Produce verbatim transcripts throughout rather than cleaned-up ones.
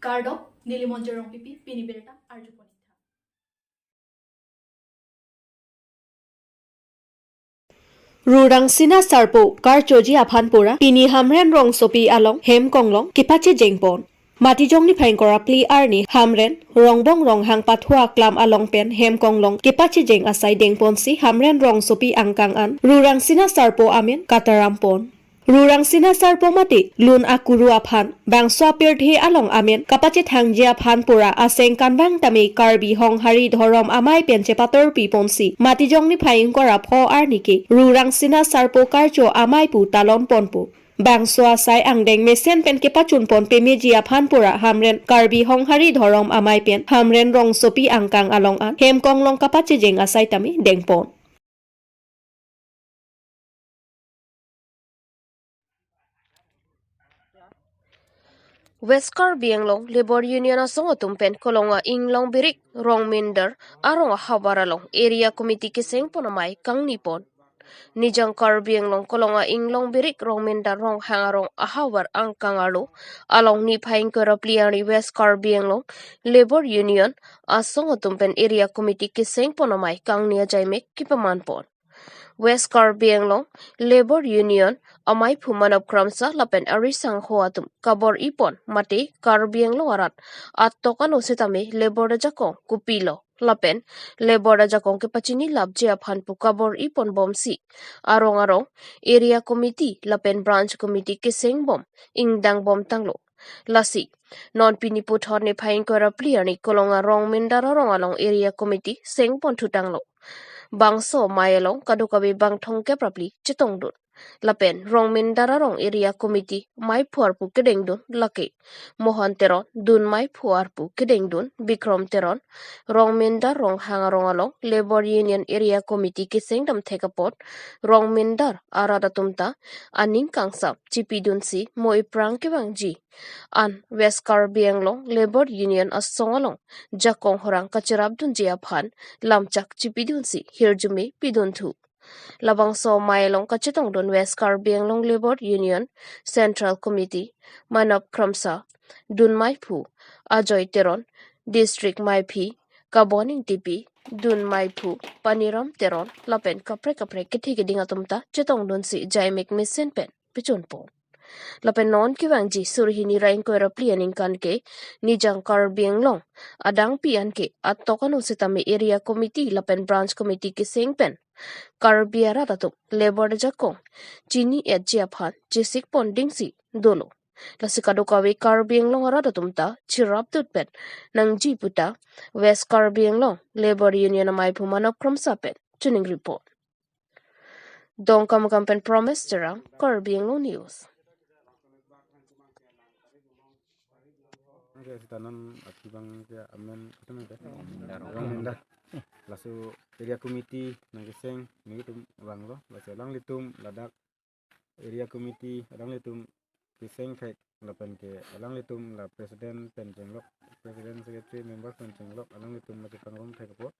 Kardom, neli Monjir Rongpipi, pini birta arjupon-ik tha. Rurangsina Sarpo karchoji aphan pura pini Hamren rongsopi along hem konglong kepachejeng pon. Matijong niphai ingkoi ra phli arni Hamren Rongbong Ronghang pathua aklam along pen hem konglong kepachejeng asai dengponsi Hamren rongsopi angkang an Rurangsina Sarpo amen kataram pon. Rurangsina Sarpo mate lun akuru aphan bangso apirthe along amen kapachethangji aphan pura aseng kanbang tame Karbi Honghari Dhorom Amei pen chepatorpi ponsi Matijong niphai ingkoi ra pho arni ke Rurangsina Sarpo karcho amei pu talon ponpo. Bangso asai angdeng mesen pen kepachun pon pemeji aphan pura Hamren Karbi Honghari Dhorom Amei pen Hamren rongsopi angkang along an hem konglong kapachejeng asai tame dengpon. West Karbi Anglong Labour Union asong atum pen Kolonga Inglong Birik Rongmindar arong ahavar along Area Committee keseng pon amei kangni pon. Nijang Karbi Anglong Kolonga Inglong Birik Rongmindar Ronghang arong ahavar angkang arlo along niphai ingkoi ra phli arni West Karbi Anglong Labour Union asong atum pen Area Committee keseng pon amei kangni ajaimek kepaman pon. West Karbi Anglong Labour Union ameiphu Manop Kramsa lapen ari sangho atum kabor-i pon mate Karbi Anglong arat atok ano setame labour ajakong kopilo lapen labour ajakong kepachini lapji aphan pu kabor-i pon bomsi arong arong Area Committee lapen Branch Committee keseng bom ingdang bom tanglo. Lasi non pini puthot niphai ingkoi ra phli arni Kolonga Rongmindar arong along Area Committee seng pon thu tanglo. Bangso amei along kadokave bang thomkep ra phli chetongdun. Lapen Rongmindar arong Area Committee meiphu arpu kedengdun lake Mohan Teron, dun meiphu arpu kedengdun Bikrom Teron, Rongmindar Ronghang arong along Labour Union Area Committee keseng damthek apot Rongmindar arat atum ta aning kangsam chipidunsi mo iprang kevangji an West Karbi Anglong Labour Union asong along jakong horang kacherapdunji aphan lamchak chipidunsi hirjume pidun thu. Labangso amei along kachetongdun West Karbi Anglong Labour Union Central Committee Manop Kramsa, dun meiphu Ajoy Teron, District meiphi Kabon Ingtipi, dun meiphu Paniram Teron lapen kaprek kaprek kethe keding atum ta chetongdunsi jaimek mesen pen pechun pon. Lapen non kevangji suri hini ra ingkoi ra phli aningkan ke Nijang Karbi Anglong adangpi an ke atok ano setame Area Committee lapen Branch Committee keseng pen Karbi arat atum labour ajakong chini-etji aphan chesik pon dingsi dolo. Lasi kadokave Karbi Anglong arat atum ta cherapdun pen nangji puta West Karbi Anglong Labour Union ameiphu Manop Kramsa pen chuning report. Dongkamukam pen Promise Terang, Karbi Anglong News. Oke, sita non athi abang ke amen, itu nih, Rongmindar. Laso area committee nangkeseng nelitum vanglo, laso alanglitum ladak area committee alanglitum keseng thek lapen ke alanglitum la president pen chenglok, president, secretary, members pen chenglok, alanglitum la chepangrum thek apot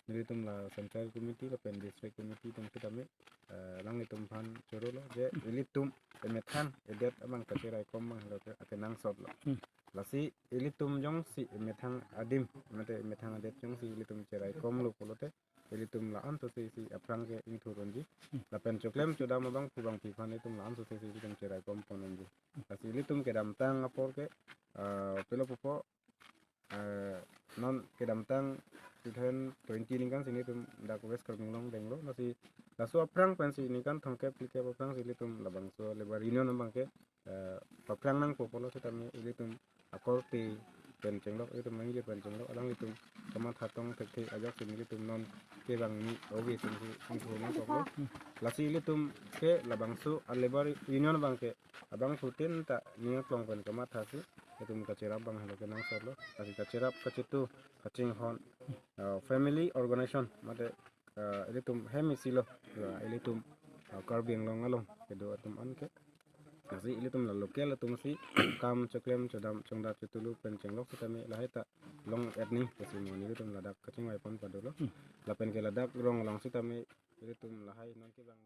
nelitum la central committee lapen district committee atum setame, eh, alanglitum aphan chorolo je ilitum emethang edet abang kacheraikom abang lo ke akenangsot lo. Hmm. Lasi ilitum jongsi emethang adim, mate emethang adet jongsi ilitum cheraikomlo pulote ilitum la-an sose si aphrang ke ingthur unji. Lapen choklem chodam abang pu abangpi aphan ilitum la-an sose si ilitum cheraikom pon unji. Lasi ilitum kedamtang apor ke, ah, pilo pupo, ah, non kedamtang two thousand twenty aningkan si nelitum dak West Karbi Anglong denglo. Lasi laso aphrang pensi ningkan thomkep phlikep aphrang si ilitum labangso Labour Union abang ke, eh, paphrang nangpo pulo setame ilitum akorte pen chenglok, ilitum nangji pen chenglok, alanglitum kamatha tong thekthe ajoksi nelitum non kevangji ove atumsi ingthur nangkoklo. Lasi ilitum ke labangso a Labour Union abang ke abangphutin ta ning aklong pen kamathasi itum kacherap abang helo kenangsotlo. Lasi kacherap kachetu kachinghon, eh, family organization mate, eh, ilitum hem isi lo, eh, ilitum, eh, Karbi Anglong along kedo atum an ke. Lasi ilitum la local atum si kam choklem chodam chongdat chotulu pen chenglok setame lahai ta long-et nangji pusi mo nelitum ladak kachingvai pon padolo. Lapen ke ladak rong along setame ilitum lahai non kevang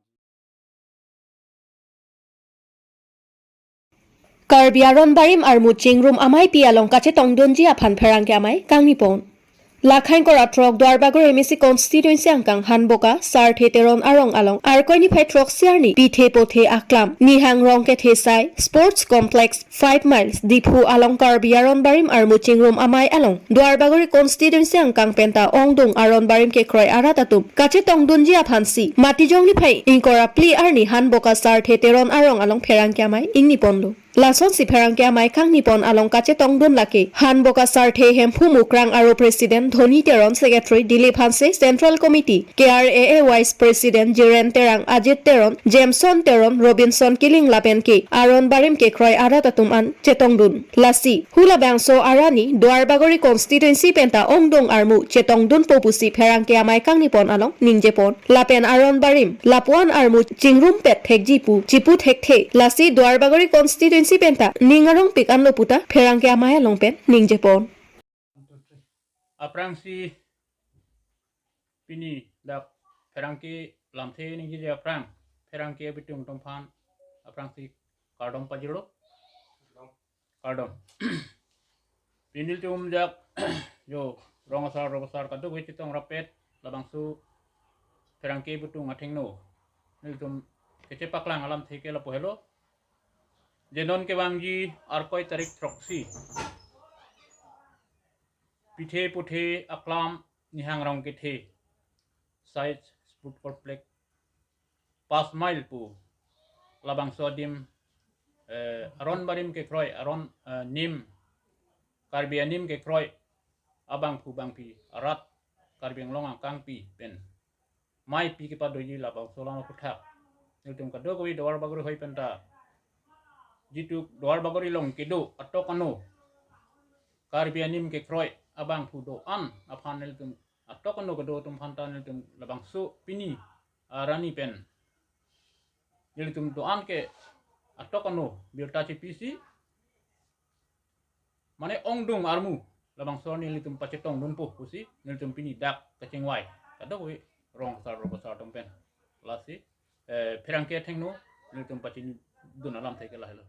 Karbi Aron Barim armu chingrum ameipi along kachetongdunji aphan pherangke amei kangni pon. Lakhang kora throk Duarbagori M A C constituency angkang Hanboka Sarthe Teron arong along Arkoi niphai throksi arni pithe pothe aklam Nihang Rong Kethe Sai Sports Complex five miles Diphu along Karbi Aron Barim armu chingrum amei along Duarbagori constituency angkang penta ongdung aron barim kekroi arat atum kachetongdunji aphansi Matijong niphai ingkoi ra phli arni Hanboka Sarthe Teron arong along pherangke amei ingni ponlo. Lasonsi pherangke amei kangni pon along kachetongdun lake Hanboka Sarthe Hemphu Mukrang aro President Dhoni Teron, Secretary Dilip Hanse, Central Committee K R A A Vice President Jiren Terang, Ajit Teron, Jameson Teron, Robinson Killing lapen ke aron barim kekroi arat atum an chetongdun. Lasi hu labangso arani Duarbagori constituency penta ongdung armu chetongdunpo pusi pherangke amei kangni pon along ningje pon. Lapen aron barim lapuan armu chingrumpet thekji pu chipu thekthe. Lasi Duarbagori constituency penta ning arongpik anlo puta pherangke amei along pen ningje pon. Aphrangsi pini dak pherangke lamthe ningjeji aphrang pherangke abitung atum aphan aphrangsi kardom pajirlo. Kardom. Pini ilitum jak jo rong asar rong asar kadokave chetong rapet labangso pherangke abitung athengno nelitum kechepaklang alamthe ke lapu helo. Je non kevangji Arkoi tarik throksi pithe pothe aklam Nihang Rong Kethe Sai Sports Complex five mile pu labangso adim, eh, aron barim kekroi, aron, eh, nim, Karbi anim kekroi abangphu bangphi arat Karbi Anglong angkangpi pen meipi kepadoji labangso alam aphuthak nelitum kadokave Duarbagori hoi penta jitu Duarbagori along kedo atok ano Karbi anim kekroi abangphu do-an aphan nelitum atok ano kedo atum aphanta nelitum labangso pini arani pen nelitum do-an ke atok ano birta chepisi mane ongdung armu labangso arni nelitum pachetongdunpo pusi nelitum pini dak kachingvai kadokave rong asar rong asar atum pen. Lasi, eh, pherangke athengno nelitum pachinidun alamthe ke lahelo.